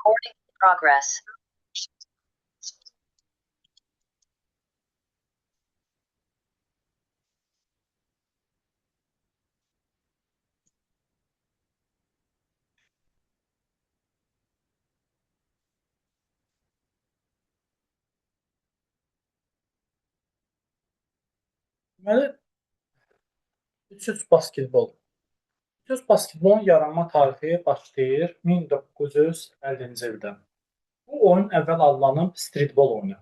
Recording in progress. Deməli, 3-3 basketbol. 3-3 basketbolun yaranma tarixi başlayır 1950-ci ildə. Bu oyun əvvəl adlanıb streetbol oyunu.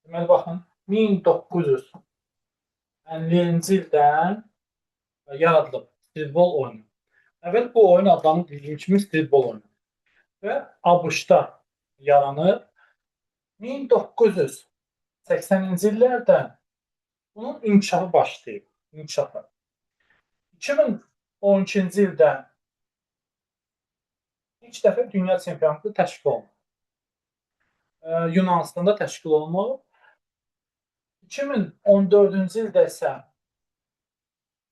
Deməli, baxın, 1950-ci ildən yaradılıb streetbol oyunu. Əvvəl bu oyun adlanıb dediyim kimi streetbol oyunu. Və ABŞ-da yaranıb. 1980-ci illərdə bunun inkişafı başlayıb. İnkişafı. 2012-ci ildə ilk dəfə dünya çempionatı təşkil olunub. Yunanıstanda təşkil olunub. 2014-cü ildə isə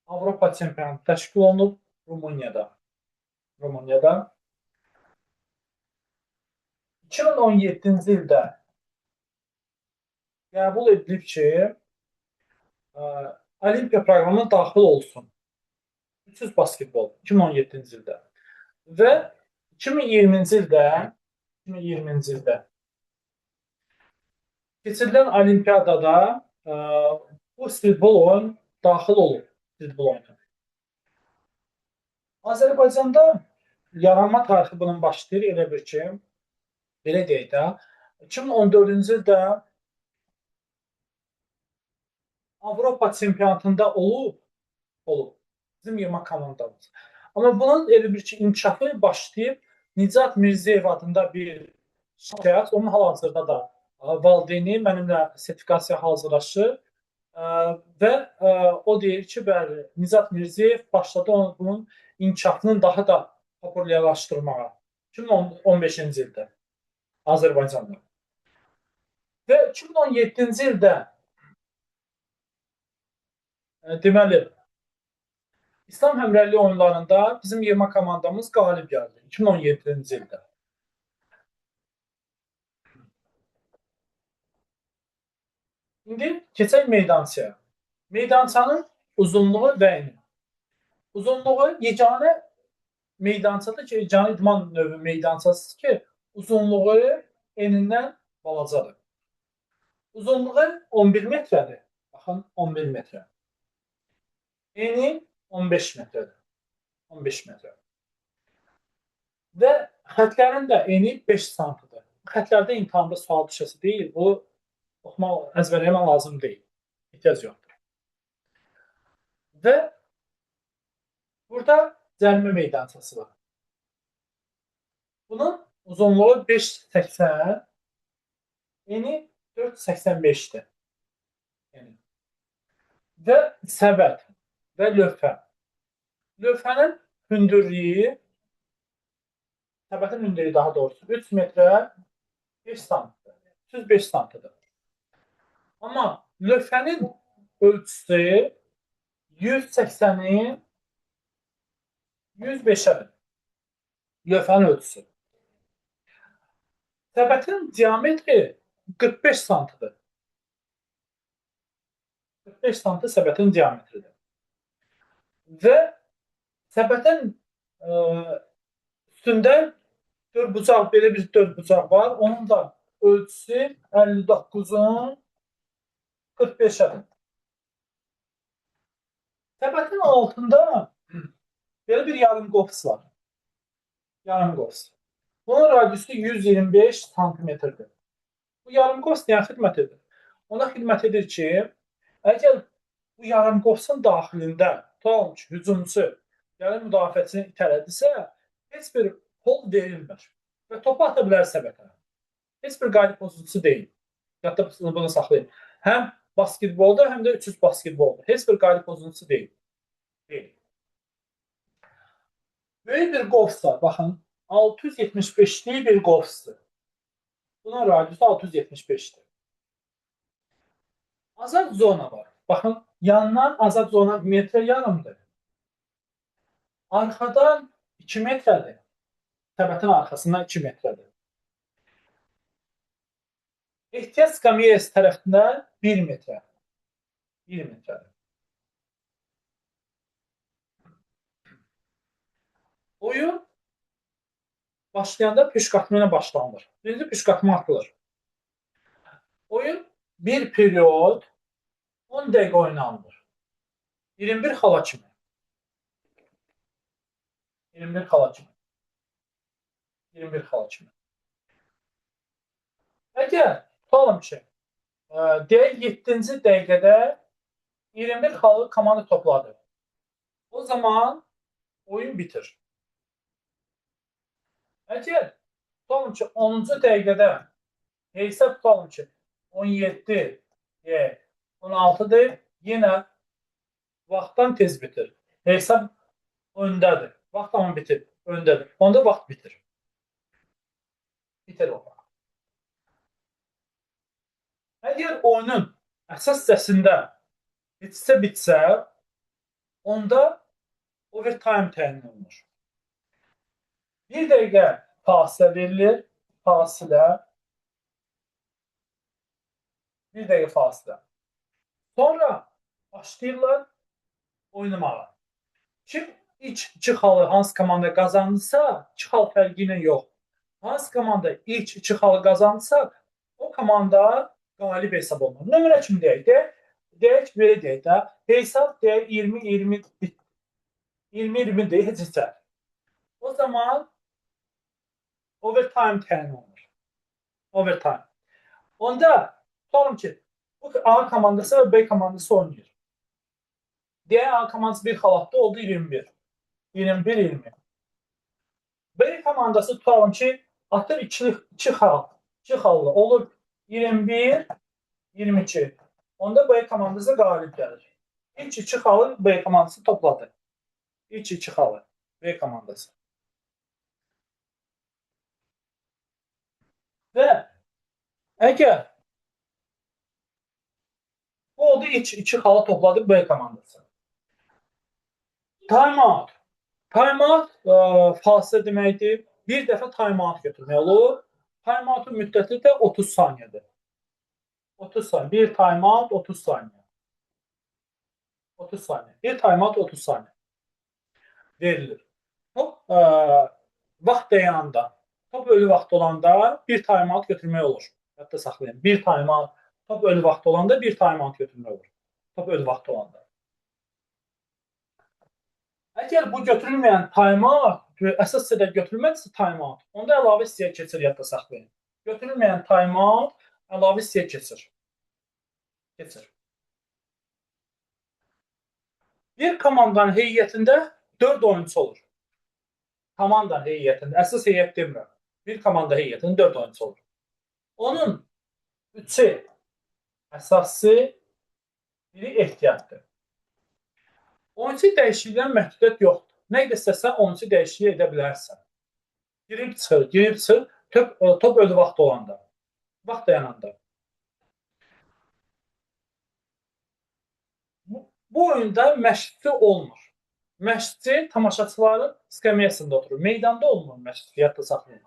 Avropa çempionatı təşkil olunub Rumuniyada. Rumuniyada. 2017-ci ildə qəbul edilib ki, Olimpiya proqramına daxil olsun. 300 basketbol 2017-ci ildə. Və 2020-ci ildə keçirilən olimpiyadada bu streetbol oyun daxil olub. Streetbol oyunu. Azərbaycanda yaranma tarixi bunun başlayır elə bir ki, belə deyək də, 2014-cü ildə Avropa çempionatında olub bizim yığma komandamız. Amma bunun elə bir ki, inkişafı başlayıb Nicat Mirziyev adında bir şəxs, onun hal-hazırda da valideyni mənimlə sertifikasiya hazırlaşır və o deyir ki, bəli, Nicat Mirziyev başladı bunun inkişafının daha da populyarlaşdırmağa 2015-ci ildə Azərbaycanda. Və 2017-ci ildə deməli, İslam Həmrəyliyi oyunlarında bizim yığma komandamız qalib gəldi 2017-ci ildə. İndi keçək meydançaya. Meydançanın uzunluğu və eni. Uzunluğu yeganə meydançadır ki, yeganə idman növü meydançasıdır ki, uzunluğu enindən balacadır. Uzunluğu 11 metrədir. Baxın, 11 metrə. Eni 15 metrədir. 15 metrə. Və xətlərin də eni 5 santıdır. Xətlərdə imtahanda sual düşəsi deyil. Bu, oxumaq, əzbərləmək lazım deyil. Ehtiyac yoxdur. Və burada cərimə meydançası var. Bunun uzunluğu 5,80, eni 4,85-dir. Yəni. Və səbət və lövhə. Lövhənin hündürlüyü, səbətin hündürlüyü daha doğrusu 3 metrə 5 santıdır. 305 santıdır. Amma lövhənin ölçüsü 180-in 105-ədir. Lövhənin ölçüsü. Səbətin diametri 45 santıdır. 45 santı səbətin diametridir. Və səbətin üstündə dördbucaq, belə bir dördbucaq var. Onun da ölçüsü 59-un 45-ədir. Səbətin altında belə bir yarım qofs var. Yarım qofs. Bunun radiusu 125 santimetrdir. Bu yarım qofs nəyə xidmət edir? Ona xidmət edir ki, əgər bu yarım qofsun daxilində tutalım ki, hücumçu gəlir müdafiəçini itələdisə, heç bir qol verilmir və topu ata bilər səbətə. Heç bir qayda pozuntusu deyil. Yadda bunu saxlayın. Həm basketbolda, həm də 3-3 basketbolda. Heç bir qayda pozuntusu deyil. Böyük bir qofs var. Baxın, 675-lik bir qofsdur. Bunun radiusu 675-dir. Azad zona var. Baxın, yandan azad zona metrə yarımdır. Arxadan 2 metrədir. Səbətin arxasından 2 metrədir. Ehtiyat skameyası tərəfindən 1 metrə. 1 metrədir. Oyun başlayanda püşqatma ilə başlanılır. Birinci püşqatma atılır. Oyun bir period 10 dəqiqə oynanılır. 21 xala kimi. 21 xala kimi. 21 xala kimi. Əgər tutalım ki, deyək 7-ci dəqiqədə 21 xalı komanda topladı. O zaman oyun bitir. Əgər tutalım ki, 10-cu dəqiqədə hesab tutalım ki, 17, 16-dır, yenə vaxtdan tez bitir. Hesab öndədir. Vaxt amma bitir, öndədir. Onda vaxt bitir. Bitir o vaxt. Əgər oyunun əsas hissəsində bitsə, onda overtime təyin olunur. Bir dəqiqə fasilə verilir. Fasilə. Bir dəqiqə fasilə. Sonra başlayırlar oynamağa. Kim ilk iki xalı hansı komanda qazandısa, iki xal fərqi ilə yox. Hansı komanda ilk iki xalı qazandısa, o komanda qalib hesab olunur. Nömrə kimi deyək də, deyək belə deyək də, hesab deyək 20-20 20-20 deyək heç heç. O zaman overtime təyin olunur. Overtime. Onda tutalım ki, bu A komandası və B komandası oynayır. Deyək A komandası bir xal atdı, oldu 21. 21-20. B komandası tutalım ki, atır 2 xal. 2 xallı olur 21-22. Onda B komandası qalib gəlir. İlk 2 xalı B komandası topladı. İlk 2 xalı B komandası. Və əgər bu oldu ilk 2 xalı topladı B komandası. Time out. Time out fasilə deməkdir. Bir dəfə time out götürmək olur. Time out'un müddəti də 30 saniyədir. 30 saniyə. Bir time out 30 saniyə. 30 saniyə. Bir time out 30 saniyə verilir. Top vaxt dayananda, top ölü vaxt olanda bir time out götürmək olur. Hətta saxlayın. Bir time out, top ölü vaxt olanda bir time out götürmək olur. Top ölü vaxt olanda. Əgər bu götürülməyən time out, əsas hissədə götürülmədisə time out, onda əlavə hissəyə keçir, yadda saxlayın. Götürülməyən time out əlavə hissəyə keçir. Keçir. Bir komandanın heyətində 4 oyunçu olur. Komandanın heyətində, əsas heyət demirəm. Bir komanda heyətində 4 oyunçu olur. Onun 3-ü əsası, biri ehtiyatdır. Oyunçu dəyişikliyindən məhdudiyyət yoxdur. Nə qədər istəsən oyunçu dəyişikliyi edə bilərsən. Girib çıxır, girib çıxır, top ölü vaxt olanda, vaxt dayananda. Bu oyunda məşqçi olmur. Məşqçi tamaşaçıların skameyasında oturur. Meydanda olmur məşqçi, yadda saxlayın.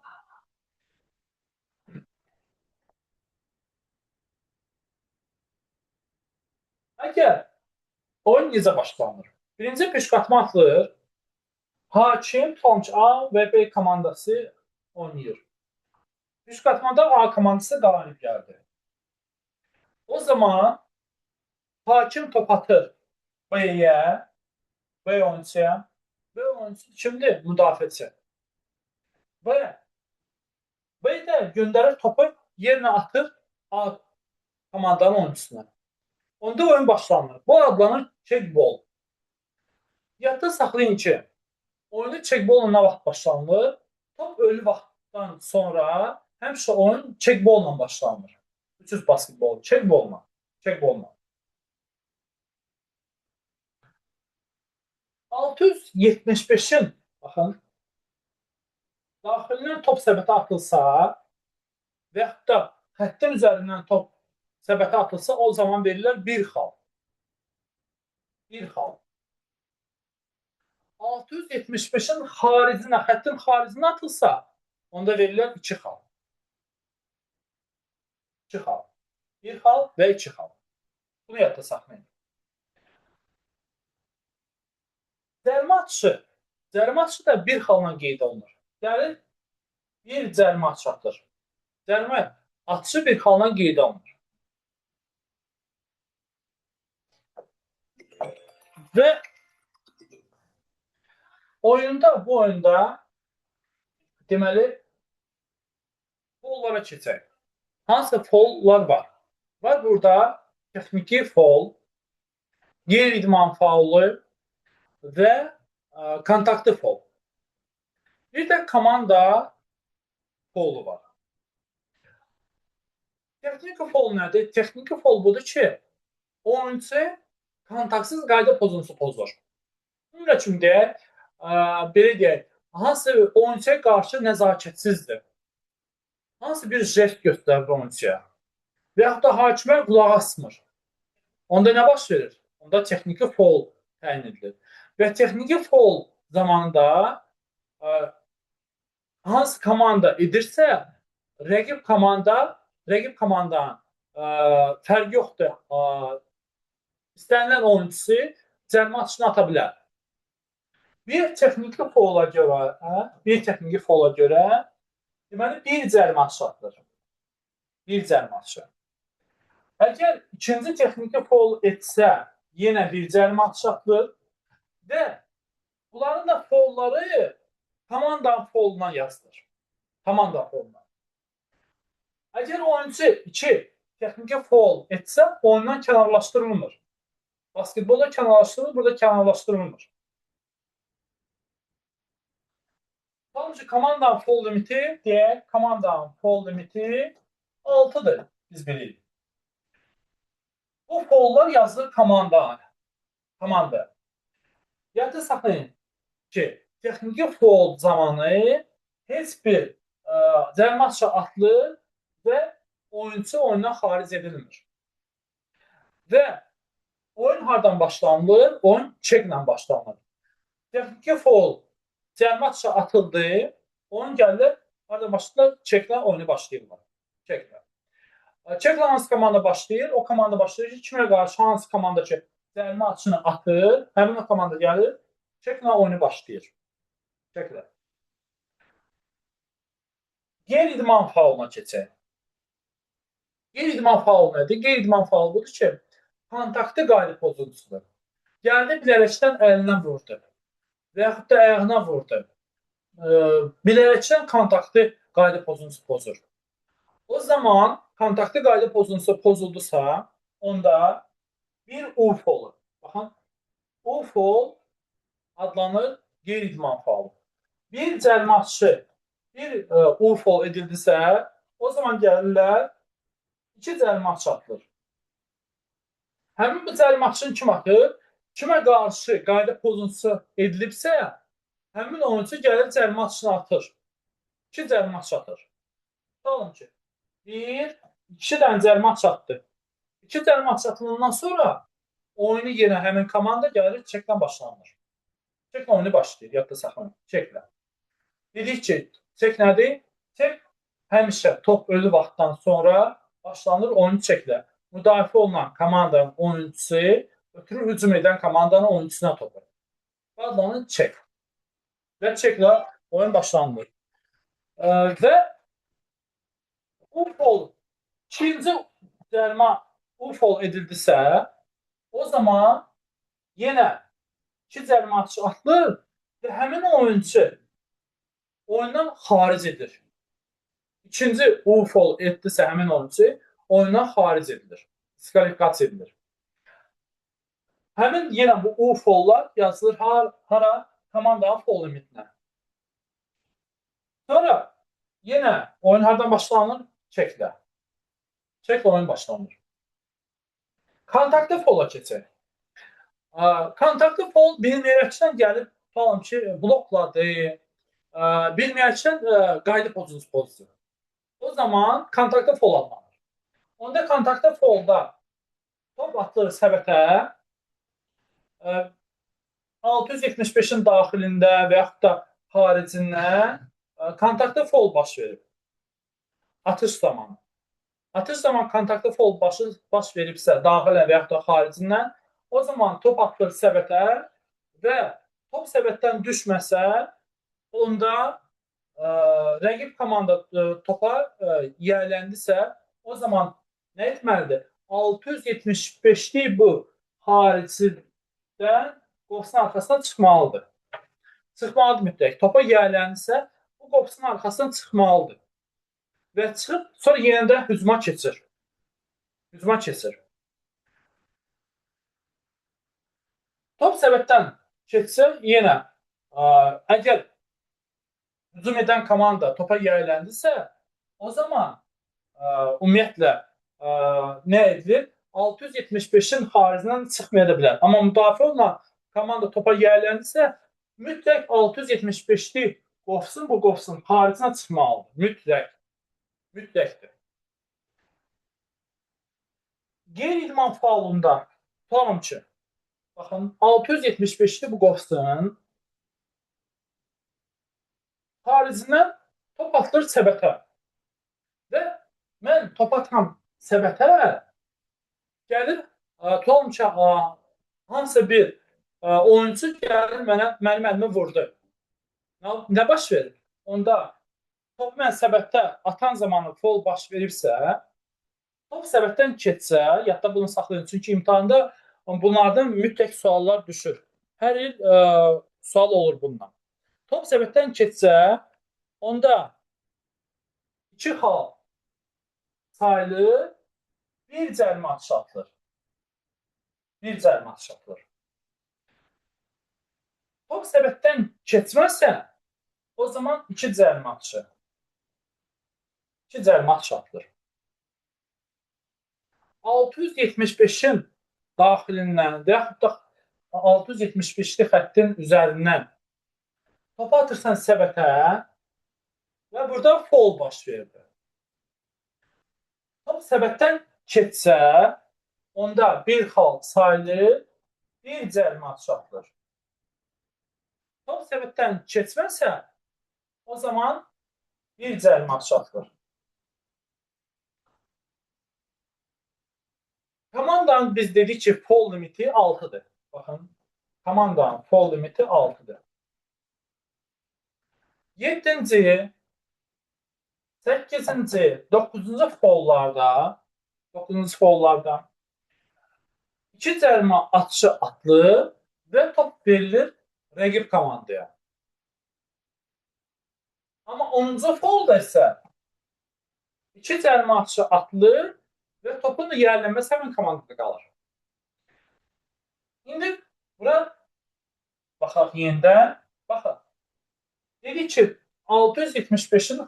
Əgər oyun necə başlanır? Birinci püşqatma atılır. Hakim, tutalım ki, A və B komandası oynayır. Püşqatmada A komandası qalib gəldi. O zaman hakim top atır B-yə, B oyunçuya. B oyunçusu kimdir? Müdafiəçi. B də göndərir topu, yerinə atır A komandanın oyunçusuna. Onda oyun başlanır. Bu adlanır checkball. Yadda saxlayın ki, oyunu checkball-la nə vaxt başlanılır? Top ölü vaxtdan sonra həmişə oyun checkball-la başlanılır. 300 basketbol, checkball-la. Checkball-la. 675-in, baxın, daxilindən top səbətə atılsa və yaxud da xəttin üzərindən top səbətə atılsa, o zaman verirlər bir xal. Bir xal. 675-in xaricinə, xəttin xaricinə atılsa, onda verirlər 2 xal. 2 xal. 1 xal və 2 xal. Bunu yadda saxlayın. Cərimə atışı. Cərimə atışı da 1 xalla qeyd olunur. Gəlir, bir cərimə atışı atır. Cərimə atışı 1 xalla qeyd olunur. Və oyunda, bu oyunda deməli, follara keçək. Hansı follar var? Var burada texniki fol, qeyri-idman faulu və kontaktlı fol. Bir də komanda folu var. Texniki fol nədir? Texniki fol budur ki, oyunçu kontaktsız qayda pozuntusu pozur. Nümunə kimi deyək, belə deyək, hansı oyunçuya qarşı nəzakətsizdir. Hansı bir jest göstərir oyunçuya və yaxud da hakimə qulaq asmır. Onda nə baş verir? Onda texniki fol təyin edilir. Və texniki fol zamanında hansı komanda edirsə, rəqib komandanın fərqi yoxdur. İstənilən oyunçusu cərimə atışını ata bilər. Bir texniki fola görə, deməli bir cərimə atışı atılır. Bir cərimə atışı. Əgər ikinci texniki fol etsə, yenə bir cərimə atışı atılır və bunların da folları komandanın folundan yazılır. Komanda folundan. Əgər oyunçu 2 texniki fol etsə, oyundan kənarlaşdırılmır. Basketbolda kənarlaşdırılır, burada kənarlaşdırılmır. Tutalım ki, komandanın fol limiti, deyək, komandanın fol limiti 6-dır, biz bilirik. Bu follar yazılır komanda. Komanda. Yadda saxlayın ki, texniki fol zamanı heç bir cərimə atışı atılır və oyunçu oyundan xaric edilmir. Və oyun hardan başlanılır? Oyun çeklə başlanılır. Texniki fol cərimə atışı atıldı, oyun gəlir, hardan başlayırlar? Çeklə oyunu başlayırlar. Çeklə. Çeklə hansı komanda başlayır? O komanda başlayır ki, kimə qarşı hansı komanda ki cərimə atışını atır, həmin o komanda gəlir, çeklə oyunu başlayır. Çeklə. Qeyri-idman fauluna keçək. Qeyri-idman faulu nədir? Qeyri-idman faulu budur ki, kontaktı qayda pozuntusudur. Gəldi, bilərəkdən əlinə vurdu və yaxud da ayağına vurdu. Bilərəkdən kontaktı qayda pozuntusu pozur. O zaman kontaktı qayda pozuntusu pozuldusa, onda bir U folu. Baxın, U fol adlanır qeyri-idman faulu. Bir cərimə atışı, bir U fol edildisə, o zaman gəlirlər, 2 cərimə atışı atılır. Həmin bu cərimə atışını kim atır? Kimə qarşı qayda pozuntusu edilibsə, həmin oyunçu gəlir cərimə atışını atır. 2 cərimə atışı atır. Tutalım ki, 1, 2 dənə cərimə atışı atdı. 2 cərimə atışı atılandan sonra oyunu yenə həmin komanda gəlir, çeklə başlanır. Çeklə oyunu başlayır, yadda saxlayın, çeklə. Dedik ki, çek nədir? Çek həmişə top ölü vaxtdan sonra başlanır oyunu çeklə. Müdafiə olunan komandanın oyunçusu ötürür hücum edən komandanın oyunçusuna topu. Adlanır çek. Və çeklə oyun başlanılır. Və U fol ikinci cərimə U fol edildisə, o zaman yenə 2 cərimə atışı atılır və həmin oyunçu oyundan xaric edilir. İkinci U fol etdisə həmin oyunçu oyundan xaric edilir. Diskvalifikasiya edilir. Həmin yenə bu U follar yazılır hara? Komandanın fol limitinə. Sonra yenə oyun hardan başlanır? Çeklə. Çeklə oyun başlanır. Kontaktlı fola keçək. Kontaktlı fol bilməyərəkdən gəlib, tutalım ki, blokladı, bilməyərəkdən qayda pozuntusu pozdu. O zaman kontaktlı fol adlanır. Onda kontaktlı folda top atılır səbətə, 675-in daxilində və yaxud da xaricindən kontaktlı fol baş verib. Atış zamanı. Atış zamanı kontaktlı fol baş veribsə, daxilən və yaxud da xaricindən, o zaman top atılır səbətə və top səbətdən düşməsə, onda rəqib komanda topa yiyələndisə, o zaman nə etməlidir? 675-lik bu xaricidən qopsun arxasına çıxmalıdır. Çıxmalıdır mütləq. Topa yiyələndisə, bu qopsun arxasına çıxmalıdır. Və çıxıb, sonra yenə də hücuma keçir. Hücuma keçir. Top səbətdən keçsə, yenə əgər hücum edən komanda topa yiyələndisə, o zaman ümumiyyətlə nə edilir? 675-in xaricindən çıxmaya da bilər. Amma müdafiə olunan komanda topa yiyələndisə, mütləq 675-lik qopsun, bu qopsun xaricinə çıxmalıdır. Mütləq. Mütləqdir. Qeyri-idman faulunda tutalım ki, baxın, 675-li bu qopsun xaricindən top atılır səbətə və mən top atıram səbətə, gəlir, tutalım ki, hansısa bir oyunçu gəlir mənə, mənim əlimi vurdu. Nə baş verir? Onda top mən səbətdə atan zamanı fol baş veribsə, top səbətdən keçsə, yadda bunu saxlayın. Çünki imtahanda bunlardan mütləq suallar düşür. Hər il sual olur bundan. Top səbətdən keçsə, onda 2 xal sayılır, bir cərmə atışı atılır. Bir cərmə atışı atılır. Top səbətdən keçməzsə, o zaman 2 cərmə atışı. 2 cərmə atışı atılır. 675-in daxilindən və yaxud da 675-li xəttin üzərindən topu atırsan səbətə və burada fol baş verdi. Top səbətdən keçsə, onda bir xal sayılır, bir cərmə atışı atılır. Top səbətdən keçməsə, o zaman bir cərmə atışı atılır. Komandanın biz dedik ki, fol limiti 6-dır. Baxın, komandanın fol limiti 6-dır. 7-ci, 8-ci, 9-cu follarda, 9-cu follarda 2 cərmə atışı atılır və top verilir rəqib komandaya. Amma 10-cu folda isə 2 cərmə atışı atılır və topun da yiyələnməsi həmin komandada qalır. İndi bura baxaq yenidən. Baxaq. Dedik ki, 675-in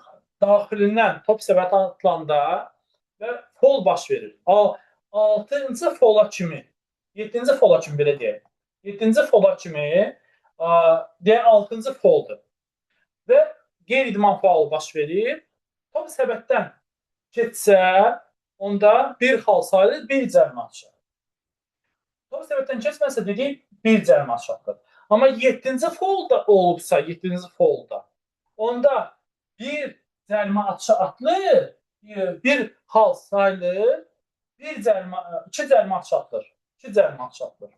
daxilindən top səbətə atılanda və fol baş verir. 6-cı fola kimi, 7-ci fola kimi belə deyək. 7-ci fola kimi, deyək 6-cı foldur. Və qeyri-idman faulu baş verir. Top səbətdən keçsə, onda bir xal sayılır, bir cərmə atışı. Top səbətdən keçməsə dedik, bir cərmə atışı atılır. Amma 7-ci folda olubsa, 7-ci folda, onda bir cərmə atışı atılır, bir xal sayılır, bir cərmə, iki cərmə atışı atılır. 2 cərmə atışı atılır.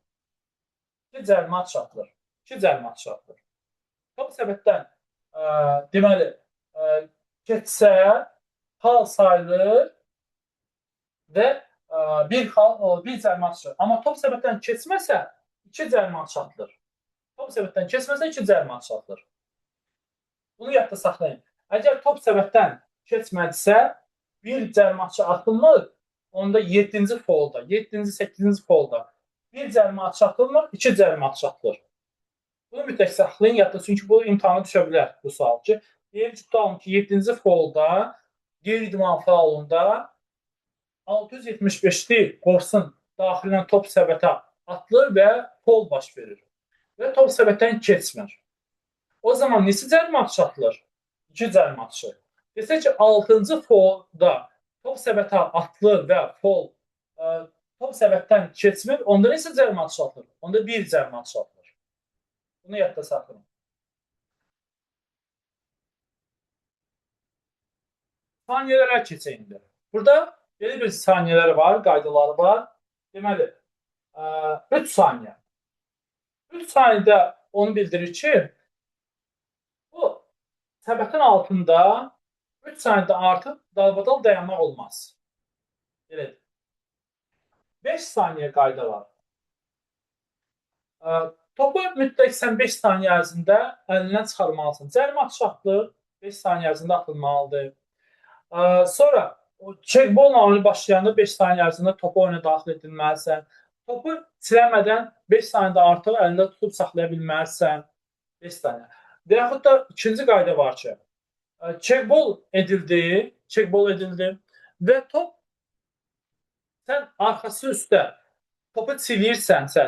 2 cərmə atışı atılır. 2 cərmə atışı atılır. Top səbətdən deməli, keçsə, xal sayılır və bir xal, bir cərmə atışı. Amma top səbətdən keçməsə, 2 cərmə atışı atılır. Top səbətdən keçməsə, 2 cərmə atışı atılır. Bunu yadda saxlayın. Əgər top səbətdən keçmədisə, bir cərmə atışı atılmır, onda 7-ci folda, 7-ci, 8-ci folda bir cərmə atışı atılmır, 2 cərmə atışı atılır. Bunu mütləq saxlayın yadda, çünki bu imtahana düşə bilər bu sual ki. Deyir ki, tutalım ki, 7-ci folda, qeyri-idman faulunda 675-li qovsun daxilindən top səbətə atılır və fol baş verir. Və top səbətdən keçmir. O zaman neçə cərmə atışı atılır? 2 cərmə atışı. Desək ki, 6-cı folda top səbətə atılır və fol top səbətdən keçmir, onda neçə cərmə atışı atılır? Onda 1 cərmə atışı atılır. Bunu yadda saxlayın. Saniyələrə keçək indi. Burada belə bir saniyələr var, qaydaları var. Deməli, 3 saniyə. 3 saniyədə onu bildirir ki, bu səbətin altında 3 saniyədə artıq dalbadal dayanmaq olmaz. Belədir. 5 saniyə qayda var. Topu mütləq sən 5 saniyə ərzində əlindən çıxarmalısan. Cərimə atışı atılır, 5 saniyə ərzində atılmalıdır. Sonra çekbolla oyunu başlayanda 5 saniyə ərzində topu oyuna daxil edilməlisən. Topu çiləmədən 5 saniyədə artıq əlində tutub saxlaya bilməlisən. 5 saniyə. Və yaxud da ikinci qayda var ki, çekbol edildi, çekbol edildi və top sən arxası üstə topu çiləyirsənsə,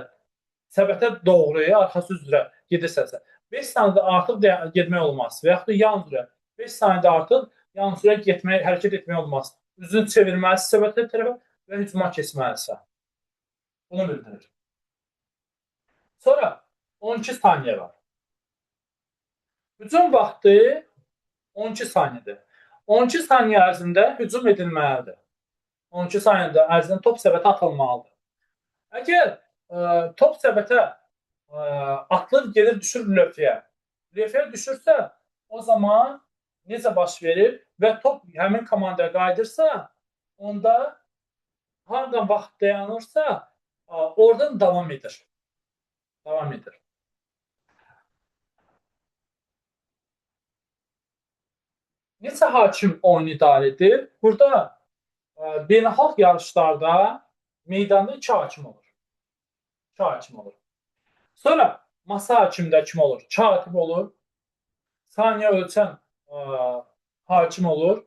səbətə doğru arxası üzrə gedirsənsə, 5 saniyədə artıq getmək olmaz və yaxud da yan üzrə 5 saniyədə artıq yan üzrə getmək, hərəkət etmək olmaz. Üzünü çevirməlisən səbətə tərəfə və hücuma keçməlisən. Bunu bildirir. Sonra 12 saniyə var. Hücum vaxtı 12 saniyədir. 12 saniyə ərzində hücum edilməlidir. 12 saniyədə ərzində top səbətə atılmalıdır. Əgər top səbətə atılır, gedir, düşür lövhəyə. Lövhəyə düşürsə, o zaman necə baş verir və top həmin komandaya qayıdırsa, onda hardan vaxt dayanırsa, oradan davam edir. Davam edir. Necə hakim oyunu idarə edir? Burada beynəlxalq yarışlarda meydanda 2 hakim olur. 2 hakim olur. Sonra masa hakimdə kim olur? Katib olur. Saniyə ölçən hakim olur.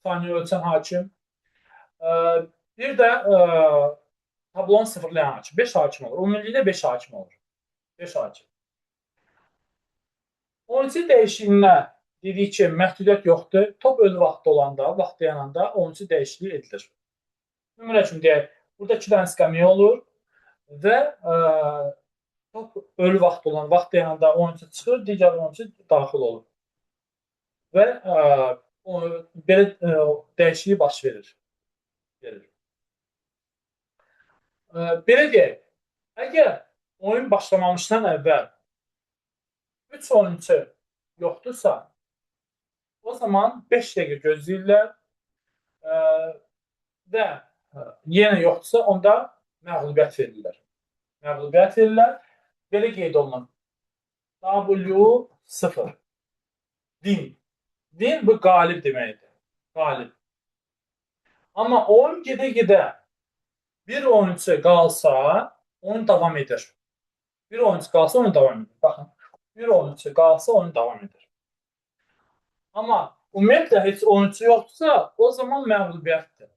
Saniyə ölçən hakim. Bir də tablonu sıfırlayan hakim. 5 hakim olur. Ümumilikdə 5 hakim olur. 5 hakim. Oyunçu dəyişikliyinə dedik ki, məhdudiyyət yoxdur. Top ölü vaxtda olanda, vaxt dayananda oyunçu dəyişikliyi edilir. Nümunə üçün deyək, burada 2 dənə skamya olur və top ölü vaxt olan, vaxt dayananda oyunçu çıxır, digər oyunçu daxil olur. Və belə dəyişiklik baş verir. Belə deyək, əgər oyun başlamamışdan əvvəl 3 oyunçu yoxdursa, o zaman 5 dəqiqə gözləyirlər və yenə yoxdursa, onda məğlubiyyət verirlər. Məğlubiyyət verirlər. Belə qeyd olunur. W0. Win. Win bu qalib deməkdir. Qalib. Amma oyun gedə-gedə bir oyunçu qalsa, oyun davam edir. Bir oyunçu qalsa, oyun davam edir. Baxın, bir oyunçu qalsa, oyun davam edir. Amma ümumiyyətlə heç oyunçu yoxdursa, o zaman məğlubiyyətdir.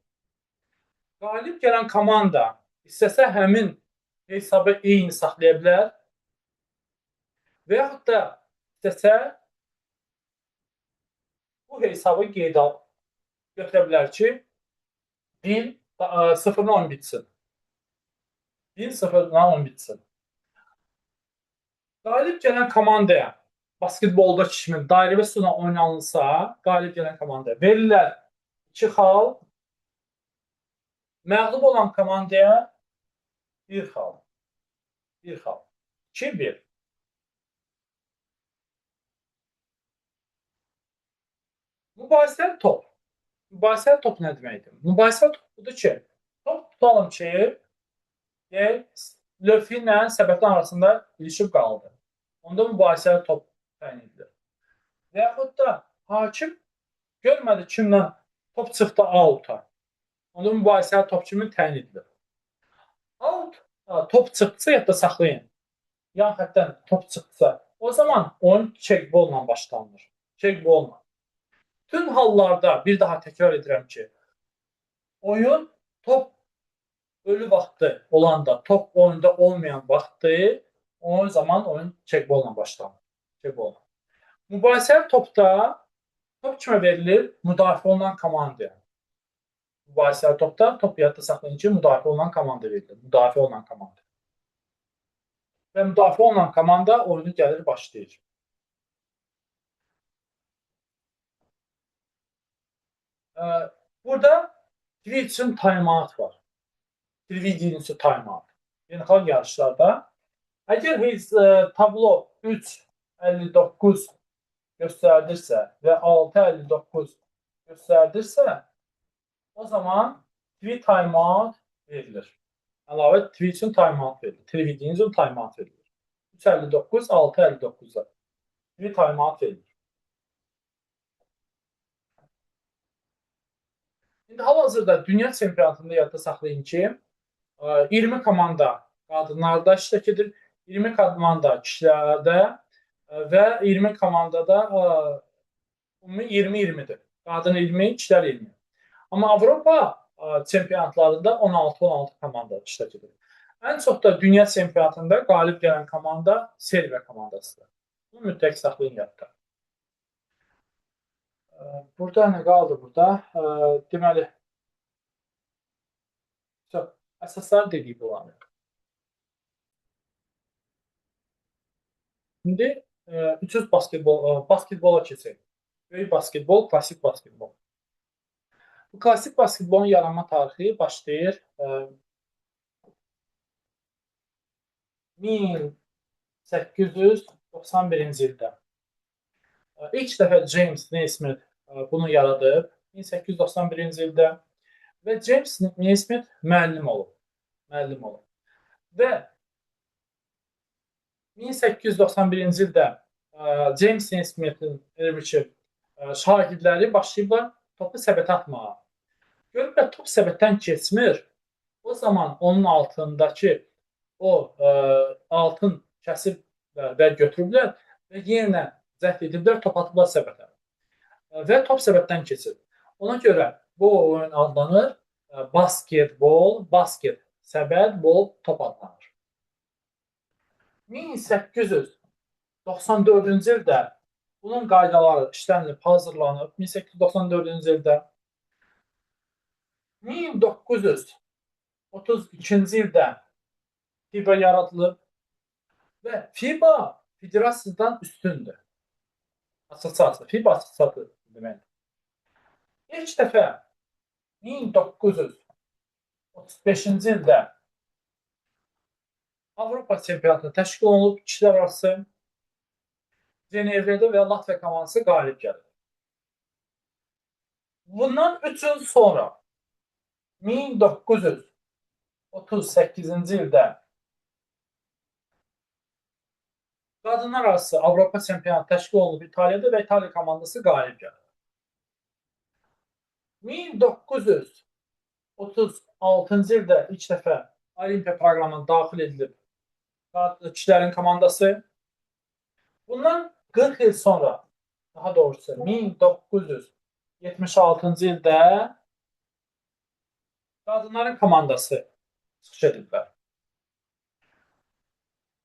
Qalib gələn komanda istəsə həmin hesabı eyni saxlaya bilər və yaxud da istəsə bu hesabı qeydə götürə bilər ki, 1 0-dan 10 bitsin. 1 0-dan 10 bitsin. Qalib gələn komandaya basketbolda kimi dairəvi üsulla oynanılsa, qalib gələn komandaya verirlər 2 xal, məğlub olan komandaya 1 xal. 1 xal. 2-1. Mübahisəli top. Mübahisəli top nə deməkdir? Mübahisəli top budur ki, top tutalım ki, lövhə ilə səbətin arasında ilişib qaldı. Onda mübahisəli top təyin edilir. Və yaxud da hakim görmədi kimlə top çıxdı outa. Onda mübahisəli top kimi təyin edilir. Out, top çıxdısa yadda saxlayın. Yan xəttdən top çıxdısa, o zaman oyun çekbolla başlanılır. Çekbolla. Bütün hallarda bir daha təkrar edirəm ki, oyun top ölü vaxtı olanda, top oyunda olmayan vaxtı, o zaman oyun çekbolla başlanır. Çekbolla. Mübahisəli topda top kimə verilir? Müdafiə olunan komandaya. Mübahisəli topda top yadda saxlayın ki, müdafiə olunan komanda verilir. Müdafiə olunan komanda. Və müdafiə olunan komanda oyunu gəlir, başlayır. Burada Twitch'in timeout var. Twitch'in timeout. Beynəlxalq yarışlarda. Əgər heç tablo 3.59 göstərdirsə və 6.59 göstərdirsə, o zaman tweet timeout verilir. Əlavə Twitch'in timeout verilir. Twitch'in timeout verilir. 3.59, 6.59-da tweet timeout verilir. İndi hal-hazırda dünya çempionatında yadda saxlayın ki, 20 komanda qadınlarda iştirak edir, 20 komanda kişilərdə və 20 komandada ümumi 20-20-dir. Qadın 20, kişilər 20. Amma Avropa çempionatlarında 16-16 komanda iştirak edir. Ən çox da dünya çempionatında qalib gələn komanda Serbiya komandasıdır. Bunu mütləq saxlayın yadda. Burada nə qaldı burada? Deməli, əsaslar dedik bunları. İndi 300 basketbol, basketbola keçək. Böyük basketbol, klassik basketbol. Bu klassik basketbolun yaranma tarixi başlayır 1891-ci ildə. İlk dəfə James Naismith bunu yaradıb 1891-ci ildə və James Naismith müəllim olub. Müəllim olub. Və 1891-ci ildə James Naismithin elə bir ki, şagirdləri başlayıblar topu səbətə atmağa. Görüblər top səbətdən keçmir. O zaman onun altındakı o altın kəsib və götürüblər və yenə cəhd ediblər, top atıblar səbətə. Və top səbətdən keçir. Ona görə bu oyun adlanır basketbol, basket, səbət, bol, top adlanır. 1894-cü ildə bunun qaydaları işlənilib, hazırlanıb. 1894-cü ildə 1932-ci ildə FIBA yaradılıb və FIBA federasiyadan üstündür. Assosiasiya, FIBA assosiasiya deməkdir. İlk dəfə 1935-ci ildə Avropa çempionatı təşkil olunub kişilər arası Cenevrədə və Latviya komandası qalib gəlir. Bundan 3 il sonra 1938-ci ildə qadınlar arası Avropa çempionatı təşkil olunub İtaliyada və İtaliya komandası qalib gəlir. 1936-cı ildə ilk dəfə Olimpiya proqramına daxil edilib kişilərin komandası. Bundan 40 il sonra, daha doğrusu 1976-cı ildə qadınların komandası çıxış ediblər.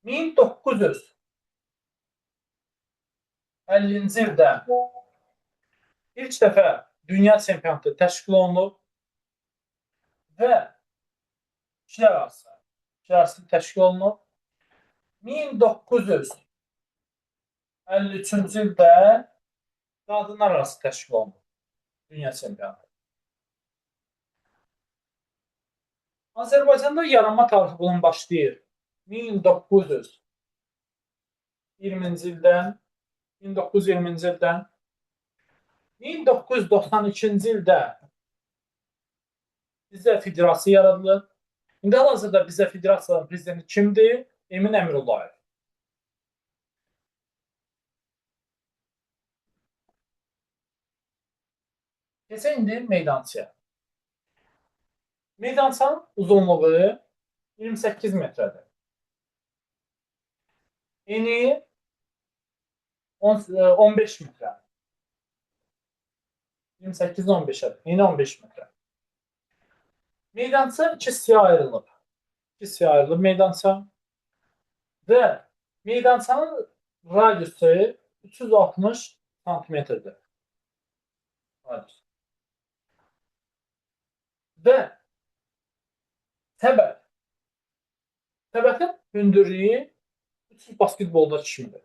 1950-ci ildə ilk dəfə dünya çempionatı təşkil olunub və kişilər arası təşkil olunub. 1953-cü ildə qadınlar arası təşkil olunub dünya çempionatı. Azərbaycanda yaranma tarixi bunun başlayır 1920-ci ildən, 1920-ci ildən, 1992-ci ildə bizə federasiya yaradılır. İndi hal-hazırda bizə federasiyanın prezidenti kimdir? Emin Əmirullayev. Keçək indi meydançaya. Meydançanın uzunluğu 28 metrədir. Eni 15 metrə. 28 15-ədir. Eni 15 metrə. Meydança iki hissəyə ayrılıb. İki hissəyə ayrılıb meydança. Və meydançanın radiusu 360 santimetrdir. Radius. Və səbət. Səbətin hündürlüyü 300 basketbolda kimidir.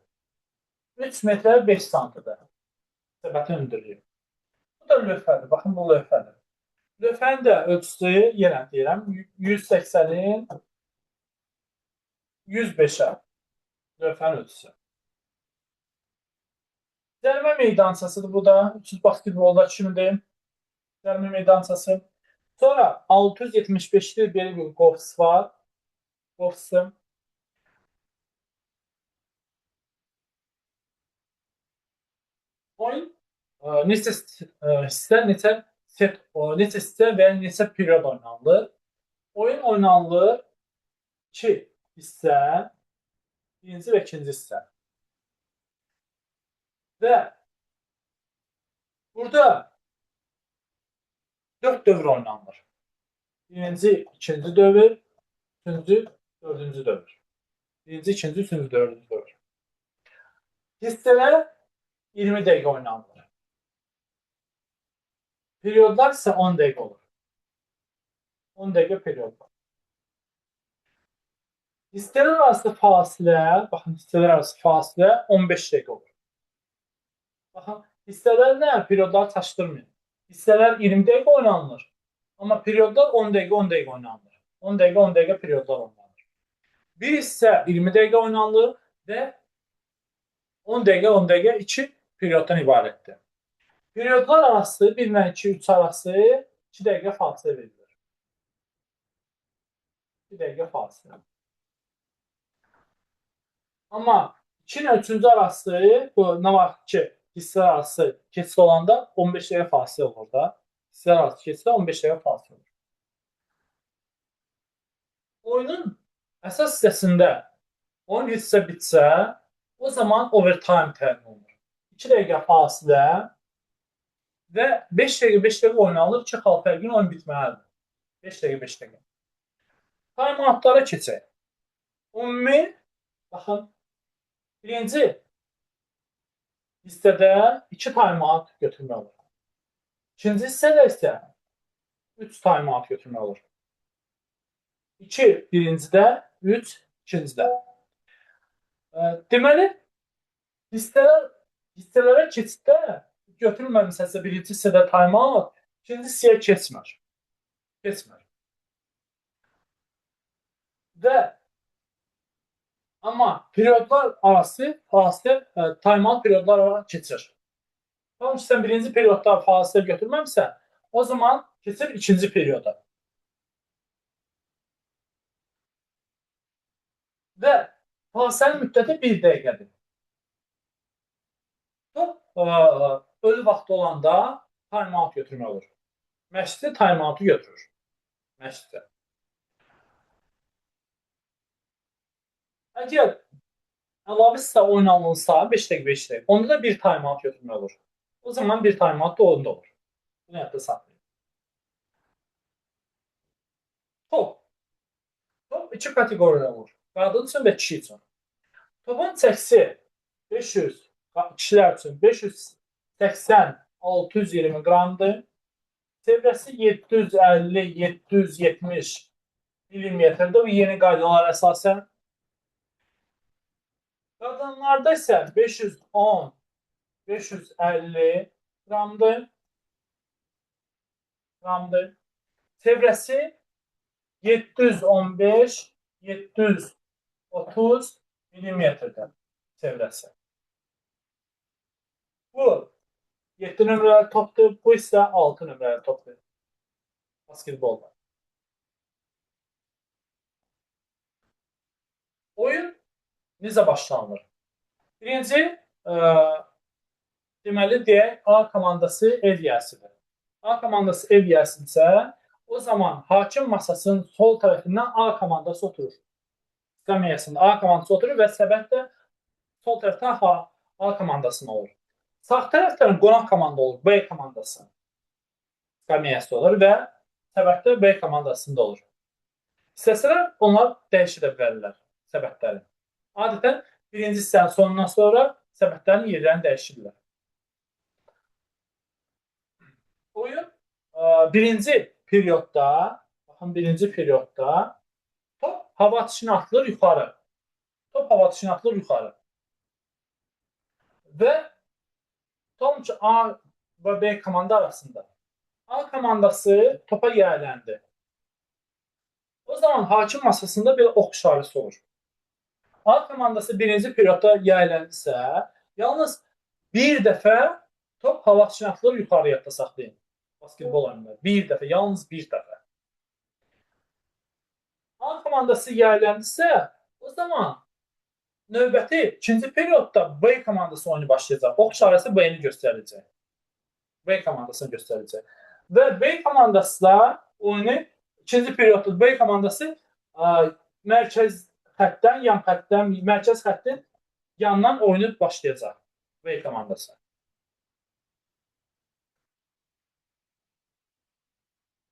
3 metrə 5 santidir. Səbətin hündürlüyü. Bu da lövhədir. Baxın, bu lövhədir. Lövhənin də ölçüsü, yenə deyirəm, 180-in 105-ə lövhənin ölçüsü. Cərimə meydançasıdır bu da. 300 basketbolda kimidir. Cərimə meydançası. Sonra 675-li belə bir qofs var. Qofsu. Oyun neçə hissə, neçə set, neçə hissə və neçə period oynanılır. Oyun oynanılır 2 hissə, birinci və ikinci hissə. Və burada 4 dövr oynanılır. Birinci, ikinci dövr, üçüncü, dördüncü dövr. Birinci, ikinci, üçüncü, dördüncü dövr. Hissələr 20 dəqiqə oynanılır. Periodlar isə 10 dəqiqə olur. 10 dəqiqə periodlar. Hissələr arası fasilə, baxın, hissələr arası fasilə 15 dəqiqə olur. Baxın, hissələrlə periodları çaşdırmayın. Hissələr 20 dəqiqə oynanılır. Amma periodlar 10 dəqiqə, 10 dəqiqə oynanılır. 10 dəqiqə, 10 dəqiqə periodlar oynanılır. Bir hissə 20 dəqiqə oynanılır və 10 dəqiqə, 10 dəqiqə 2 perioddan ibarətdir. Periodlar arası 1 ilə 2, 3 arası 2 dəqiqə fasilə verilir. 2 dəqiqə fasilə. Amma 2 ilə 3-cü arası, bu nə var ki, hissələr arası keçid olanda 15 dəqiqə fasilə olur da. Hissələr arası keçiddə 15 dəqiqə fasilə olur. Oyunun əsas hissəsində oyun hissə bitsə, o zaman overtime təyin olunur. 2 dəqiqə fasilə və 5 dəqiqə 5 dəqiqə oynanılır. 2 xal fərqin oyun bitməlidir. 5 dəqiqə 5 dəqiqə. Time-outlara keçək. Ümumi, baxın, birinci hissədə 2 time-out götürmək olur. İkinci hissədə isə 3 time-out götürmək olur. 2 birincidə, 3 ikincidə. Deməli, hissələrə keçiddə götürülməmişsə birinci hissədə time-out, ikinci hissəyə keçmir. Keçmir. Və amma periodlar arası fasilə, time-out periodlar arası keçir. Tamam ki, sən birinci periodda fasilə götürməmsən, o zaman keçir ikinci perioda. Və fasilənin müddəti 1 dəqiqədir. Top ölü vaxtı olanda time-out götürmək olur. Məşqçi time-out'u götürür. Məşqçi. Əgər əlavə hissə oynanılsa 5 dəqiqə 5 dəqiqə, onda da bir time-out götürmək olur. O zaman bir time-out da onda olur. Bunu yadda saxlayın. Top. Top iki kateqoriyada olur. Qadın üçün və kişi üçün. Topun çəkisi 500, kişilər üçün 580-620 qramdır. Çevrəsi 750-770 millimetrdir. Bu yeni qaydalara əsasən. Qadınlarda isə 510-550 qramdır. Çevrəsi 715-730 millimetrdir çevrəsi. Bu 7 nömrəli topdur, bu isə 6 nömrəli topdur. Basketbolda. Oyun necə başlanılır? Birinci, deməli deyək, A komandası ev yiyəsidir. A komandası ev yiyəsidirsə, o zaman hakim masasının sol tərəfindən A komandası oturur. Skameyasında A komandası oturur və səbət də sol tərəfdən A komandasında olur. Sağ tərəfdən qonaq komanda olur, B komandası skameyası olur və səbət də B komandasında olur. İstəsələr onlar dəyişə bilərlər səbətləri. Adətən birinci hissənin sonundan sonra səbətlərin yerlərini dəyişirlər. Oyun birinci periodda, baxın birinci periodda top hava atışına atılır yuxarı. Top hava atışına atılır yuxarı. Və tutalım ki, A və B komanda arasında. A komandası topa yiyələndi. O zaman hakim masasında bir ox işarəsi olur. A komandası birinci periodda yiyələndisə, yalnız bir dəfə top hava atışına atılır yuxarı, yadda saxlayın. Basketbol oyununda. Bir dəfə, yalnız bir dəfə. A komandası yiyələndisə, o zaman növbəti ikinci periodda B komandası oyunu başlayacaq. Ox işarəsi B-ni göstərəcək. B komandasını göstərəcək. Və B komandası da oyunu ikinci periodda B komandası mərkəz xəttdən, yan xəttdən, mərkəz xəttin yandan oyunu başlayacaq. B komandası.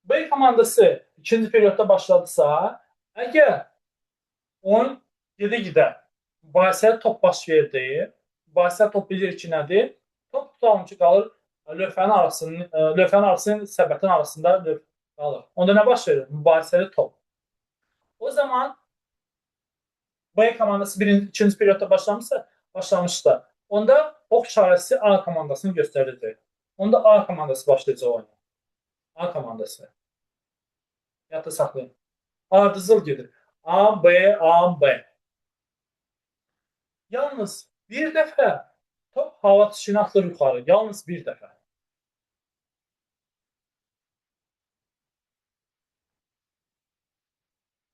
B komandası ikinci periodda başladısa, əgər oyun gedə-gedə mübahisəli top baş verdi, mübahisəli top bilir ki, nədir? Top tutalım ki, qalır lövhənin arasının, lövhənin arasının səbətin arasında qalır. Onda nə baş verir? Mübahisəli top. O zaman B komandası birinci, ikinci periodda başlamışsa, onda ox işarəsi A komandasını göstərəcək. Onda A komandası başlayacaq oyuna. A komandası. Yadda saxlayın. Ardıcıl gedir. A, B, A, B. Yalnız bir dəfə top hava atışına atılır yuxarı. Yalnız bir dəfə.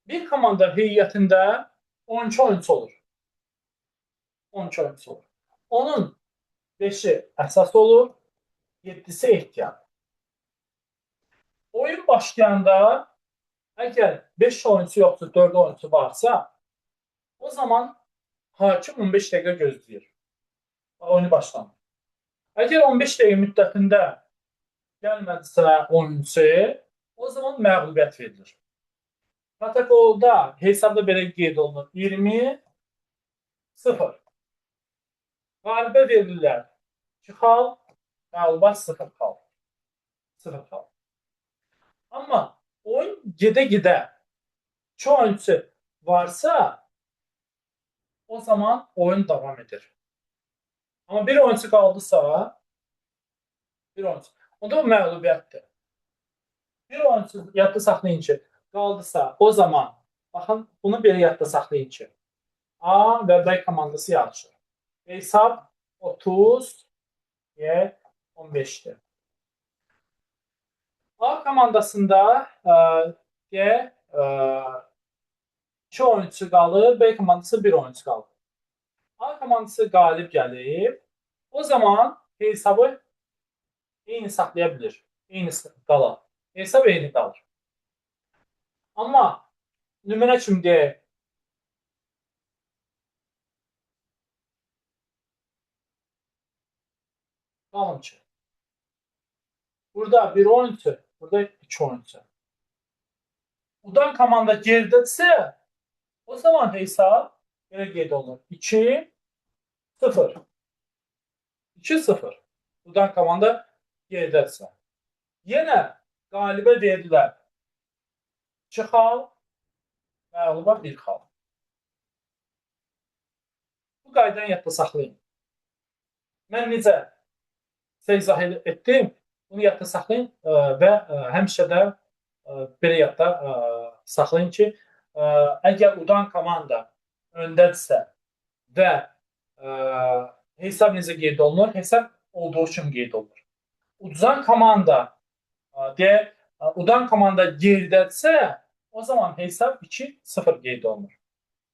Bir komanda heyətində 12 oyunçu olur. 12 oyunçu olur. Onun 5-i əsas olur, 7-si ehtiyat. Oyun başlayanda əgər 5 oyunçu yoxsa 4 oyunçu varsa, o zaman hakim 15 dəqiqə gözləyir. Oyunu başlamır. Əgər 15 dəqiqə müddətində gəlmədisə oyunçu, o zaman məğlubiyyət verilir. Protokolda hesabda belə qeyd olunur. 20-0. Qalibə verirlər 2 xal, məğlubat 0 xal. 0 xal. Amma oyun gedə-gedə 2 oyunçu varsa, o zaman oyun davam edir. Amma bir oyunçu qaldısa, bir oyunçu, onda bu məğlubiyyətdir. Bir oyunçu yadda saxlayın ki, qaldısa, o zaman, baxın, bunu belə yadda saxlayın ki, A və B komandası yarışır. Hesab 30 15-dir. A komandasında 2 oyunçu qalır, B komandası 1 oyunçu qalır. A komandası qalib gəlib, o zaman hesabı eyni saxlaya bilir. Eyni qalar. Hesab eyni qalır. Amma nümunə kimi deyək, qalın ki, burada bir oyunçu, burada 2 oyunçu. Udan komanda geridədirsə, o zaman hesab belə qeyd olunur. 2-0. 2-0. Udan komanda geridədirsə. Yenə qalibə verdilər 2 xal, məğluba 1 xal. Bu qaydanı yadda saxlayın. Mən necə sizə izah etdim, bunu yadda saxlayın və həmişə də belə yadda saxlayın ki, əgər udan komanda öndədirsə və hesab necə qeyd olunur? Hesab olduğu kimi qeyd olunur. Uduzan komanda deyək, udan komanda geridədirsə, o zaman hesab 2-0 qeyd olunur.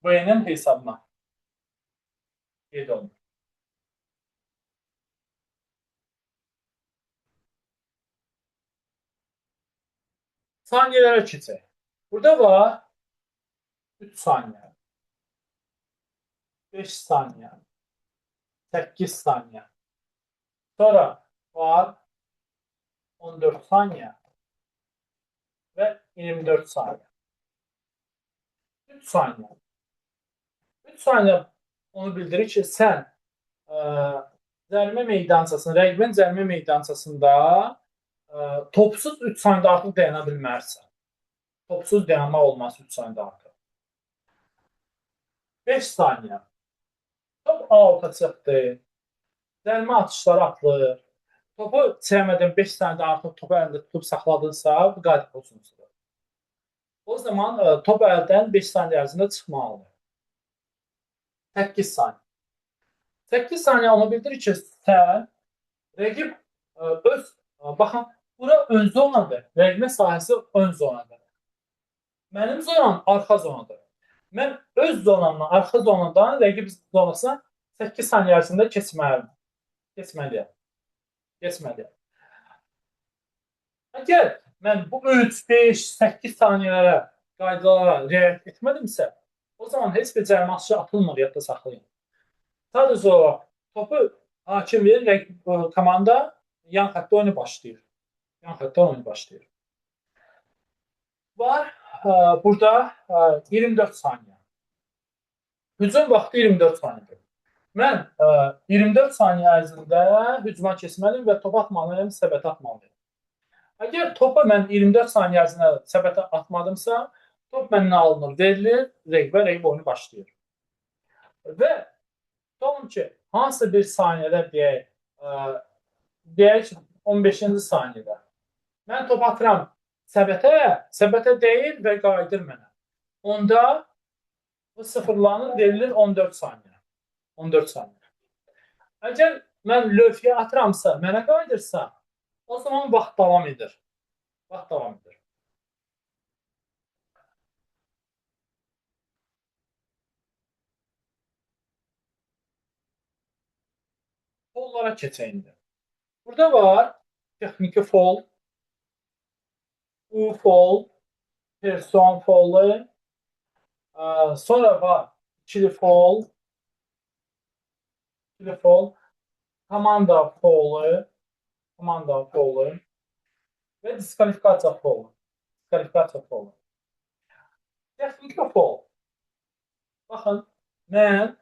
B-nin hesabına qeyd olunur. Saniyələrə keçək. Burada var 3 saniyə, 5 saniyə, 8 saniyə. Sonra var 14 saniyə və 24 saniyə. 3 saniyə. 3 saniyə onu bildirir ki, sən cərimə meydançasında, rəqibin cərimə meydançasında topsuz 3 saniyədə artıq dayana bilmərsən. Topsuz dayanmaq olmaz 3 saniyədə artıq. 5 saniyə. Top outa çıxdı. Cərimə atışları atılır. Topu çəkmədən 5 saniyədən artıq topu əlində tutub saxladınsa, bu qayda pozuntusudur. O zaman top əldən 5 saniyə ərzində çıxmalıdır. 8 saniyə. 8 saniyə onu bildirir ki, sən rəqib öz, baxın, bura ön zonadır. Rəqibin sahəsi ön zonadır. Mənim zonam arxa zonadır. Mən öz zonamdan, arxa zonadan rəqib zonasına 8 saniyə ərzində keçməliyəm. Keçməliyəm. Keçməliyəm. Əgər mən bu 3, 5, 8 saniyələrə, qaydalara riayət etmədimsə, o zaman heç bir cərimə atışı atılmır, yadda saxlayın. Sadəcə olaraq topu hakim verir, rəqib komanda yan xəttdə oyunu başlayır. Yan xəttdə oyunu başlayır. Var burada 24 saniyə. Hücum vaxtı 24 saniyədir. Mən 24 saniyə ərzində hücuma keçməliyim və topu atmalıyam, səbətə atmalıyam. Əgər topu mən 24 saniyə ərzində səbətə atmadımsa, top məndən alınır, verilir, rəqibə, rəqib oyunu başlayır. Və tutalım ki, hansısa bir saniyədə deyək, deyək ki, 15-ci saniyədə mən topu atıram səbətə, səbətə deyil və qayıdır mənə. Onda bu sıfırlanır, verilir 14 saniyə. 14 saniyə. Əgər mən lövhəyə atıramsa, mənə qayıdırsa, o zaman vaxt davam edir. Vaxt davam edir. Follara keçək indi. Burada var texniki fol, U fol, person folu, sonra var ikili fol, ikili fol, komanda folu, komanda folu və diskvalifikasiya folu. Diskvalifikasiya folu. Texniki fol. Baxın, mən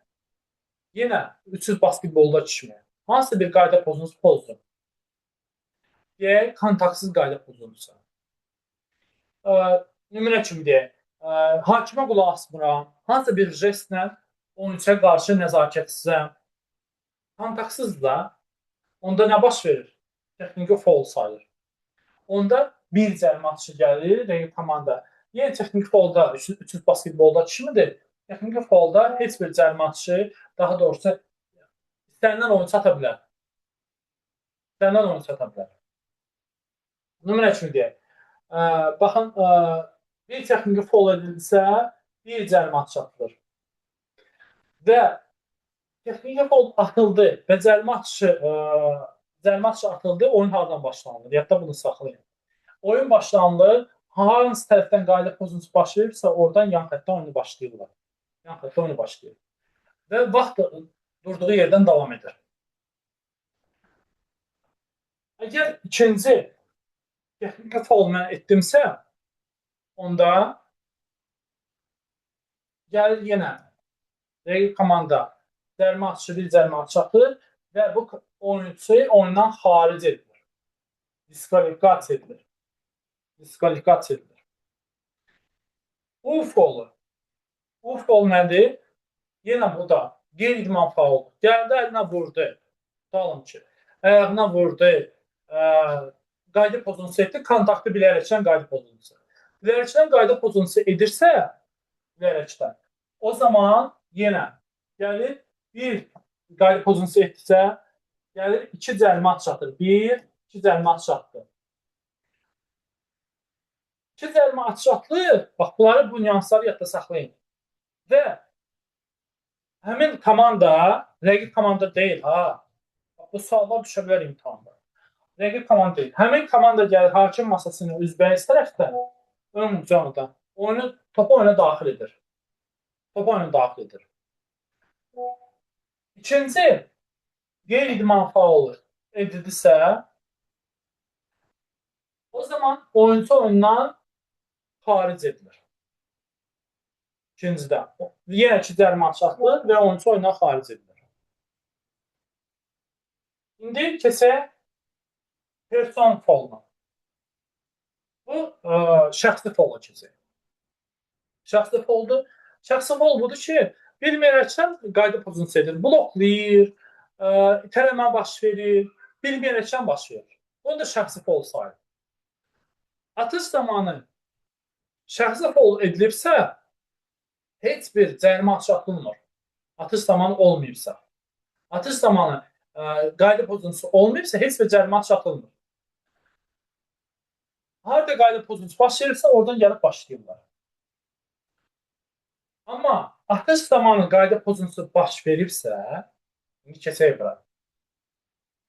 yenə 300 basketbolda kimi hansısa bir qayda pozuntusu pozdum. Deyək, kontaktsız qayda pozuntusu. Nümunə kimi deyək, hakimə qulaq asmıram, hansısa bir jestlə oyunçuya qarşı nəzakətsizəm. Kontaktsız da onda nə baş verir? Texniki fol sayılır. Onda bir cərimə atışı gəlir, rəqib komanda. Yenə texniki folda, 300 basketbolda kimidir? Texniki folda heç bir cərimə atışı, daha doğrusu istənilən oyunçu ata bilər. İstənilən oyunçu ata bilər. Nümunə kimi deyək. Baxın, bir texniki fol edilsə, bir cərimə atışı atılır. Və texniki fol atıldı və cərimə atışı atıldı, oyun hardan başlanılır? Yadda bunu saxlayın. Oyun başlanılır, hansı tərəfdən qayda pozuntusu başlayırsa, oradan yan xəttdə oyunu başlayırlar. Yan xəttdə oyunu başlayır. Və vaxt durduğu yerdən davam edir. Əgər ikinci texniki fol mən etdimsə, onda gəlir yenə rəqib komanda cərimə atışı, bir cərimə atışı atır və bu oyunçu oyundan xaric edilir. Diskvalifikasiya edilir. Diskvalifikasiya edilir. U folu. U fol nədir? Yenə bu da qeyri-idman fauldur. Gəldi, əlinə vurdu. Tutalım ki, ayağına vurdu. Qayda pozuntusu etdi, kontaktı bilərəkdən qayda pozuntusu. Bilərəkdən qayda pozuntusu edirsə, bilərəkdən, o zaman yenə gəlir bir qayda pozuntusu etdisə, gəlir iki cərimə atışı atır. Bir, iki cərimə atışı atdı. İki cərimə atışı atılır. Bax, bunları, bu nüansları yadda saxlayın. Və həmin komanda, rəqib komanda deyil, ha. Bax, bu suallar düşə bilər imtahanda. Rəqib komanda deyil. Həmin komanda gəlir hakim masasının üzbəyiz tərəfdən, ön zonadan oyunu, topu oyuna daxil edir. Topu oyuna daxil edir. İkinci, qeyri-idman faulu edildisə, o zaman oyunçu oyundan xaric edilir. İkincidə, yenə iki cərimə atışı atılır və oyunçu oyundan xaric edilir. İndi keçək person foluna. Bu, şəxsi fola keçək. Şəxsi foldur. Şəxsi fol budur ki, Bilməyərəkdən qayda pozuntusu edir. Bloklayır, itələmə baş verir, bilməyərəkdən baş verir. Onu da şəxsi faul sayılır. Atış zamanı şəxsi faul edilibsə, heç bir cərimə atışı atılmır. Atış zamanı olmayıbsa. Atış zamanı qayda pozuntusu olmayıbsa, heç bir cərimə atışı atılmır. Harada qayda pozuntusu baş verirsə, oradan gəlib başlayırlar. Amma atış zamanı qayda pozuntusu baş veribsə, indi keçək bura.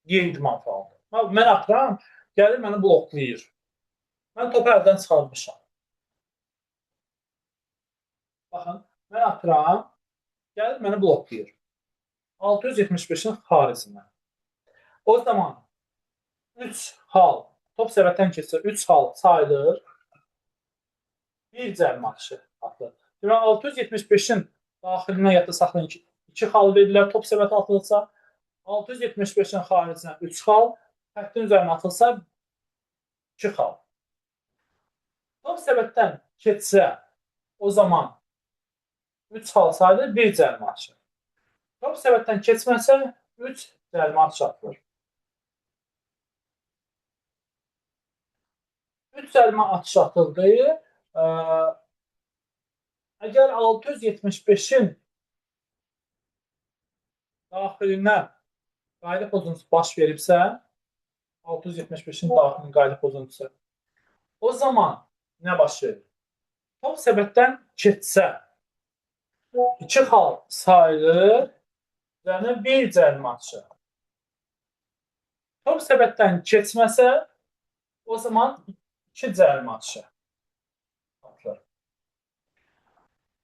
Qeyri-idman fauldur. Mən atıram, gəlir məni bloklayır. Mən topu əldən çıxarmışam. Baxın, mən atıram, gəlir məni bloklayır. 675-in xaricindən. O zaman 3 xal, top səbətdən keçsə 3 xal sayılır, bir cərimə atışı atılır. Deməli, 675-in daxilinə yadda saxlayın ki, 2 xal verirlər, top səbətə atılsa, 675-in xaricinə 3 xal, xəttin üzərinə atılsa 2 xal. Top səbətdən keçsə, o zaman 3 xal sayılır, 1 cərimə atışı. Top səbətdən keçməsə, 3 cərimə atışı atılır. 3 cərimə atışı atıldı. Əgər 675-in daxilinə qayda pozuntusu baş veribsə, 675-in daxilinin qayda pozuntusu, o zaman nə baş verir? Top səbətdən keçsə, 2 xal sayılır, üzərinə 1 cərimə atışı. Top səbətdən keçməsə, o zaman 2 cərimə atışı atılır.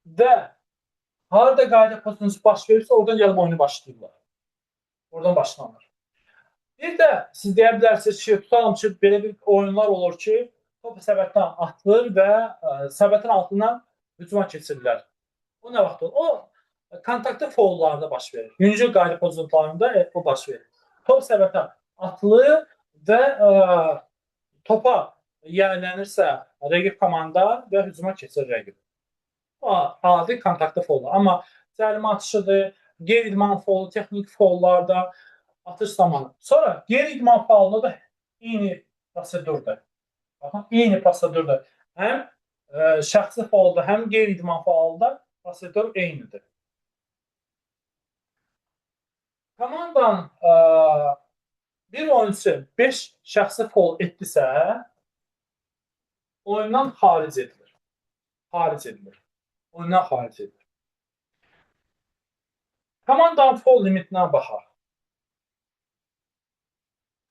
Və harada qayda pozuntusu baş verirsə, oradan gəlib oyunu başlayırlar. Oradan başlanır. Bir də siz deyə bilərsiniz ki, tutalım ki, belə bir oyunlar olur ki, top səbətdən atılır və səbətin altından hücuma keçirirlər. O nə vaxt olur? O kontaktlı faullarda baş verir. Yüngül qayda pozuntularında o baş verir. Top səbətə atılır və topa yiyələnirsə rəqib komanda və hücuma keçir rəqib. O adi kontaktlı faullar. Amma cərimə atışıdır, qeyri-idman faulu, texnik faullarda atış zamanı. Sonra qeyri-idman faulunda da eyni prosedurdur. Baxın, eyni prosedurdur. Həm şəxsi faulda, həm qeyri-idman faulda prosedur eynidir. Komandanın bir oyunçu 5 şəxsi faul etdisə, oyundan xaric edilir. Xaric edilir. Oyundan xaric edilir. Komandanın faul limitinə baxaq.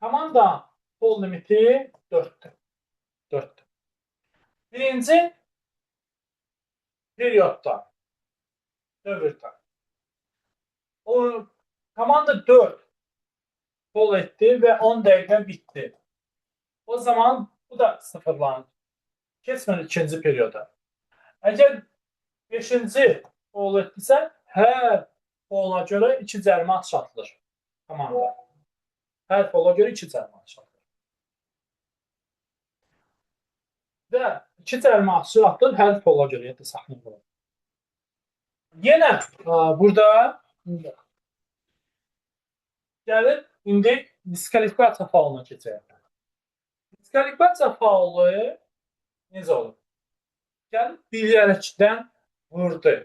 Komandanın faul limiti 4-dür. 4-dür. Birinci periodda, dövrdə. O, komanda 4 faul etdi və 10 dəqiqə bitdi. O zaman bu da sıfırlanır. Keçmədi ikinci perioda. Əgər 5-ci faul etdisə, hər faula görə 2 cərimə atışı atılır komanda. Hər faula görə 2 cərimə atışı atılır. Və 2 cərimə atışı atılır hər faula görə, yadda saxlayın bunu. Yenə burada gəlir, indi diskvalifikasiya fauluna keçək. Diskvalifikasiya faulu necə olur? Gəlir, bilərəkdən vurdu.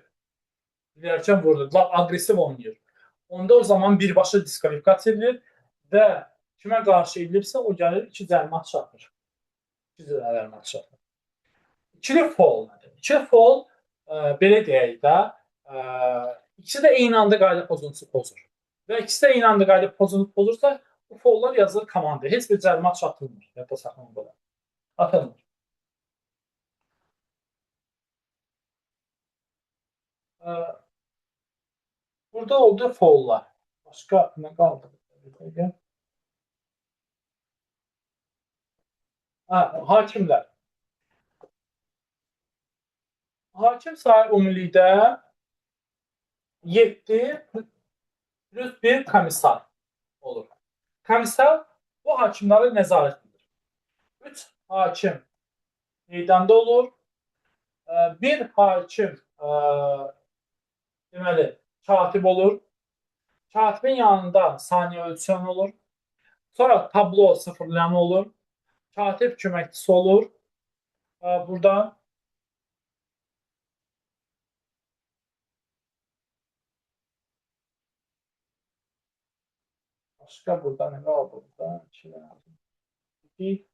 Bilərəkdən vurdu. Lap aqressiv oynayır. Onda o zaman birbaşa diskvalifikasiya edilir və kimə qarşı edilibsə, o gəlir 2 cərimə atışı atır. 2 cərimə atışı atır. İkili faul nədir? İkili faul, belə deyək də, ikisi də eyni anda qayda pozuntusu pozur. Və ikisi də eyni anda qayda pozuntusu pozursa, bu faullar yazılır komandaya. Heç bir cərimə atışı atılmır. Yadda saxlamaq olar. Atılmır. Burada oldu faullar. Başqa nə qaldı? Ha, hakimlər. Hakim sayı ümumilikdə 7 plus 1 komissar olur. Komissar bu hakimləri nəzarət edir. 3 hakim meydanda olur. Bir hakim Deməli, katib olur. Katibin yanında saniyə ölçən olur. Sonra tablo sıfırlayan olur. Katib köməkçisi olur. Burada başqa burada nə var burada? 2.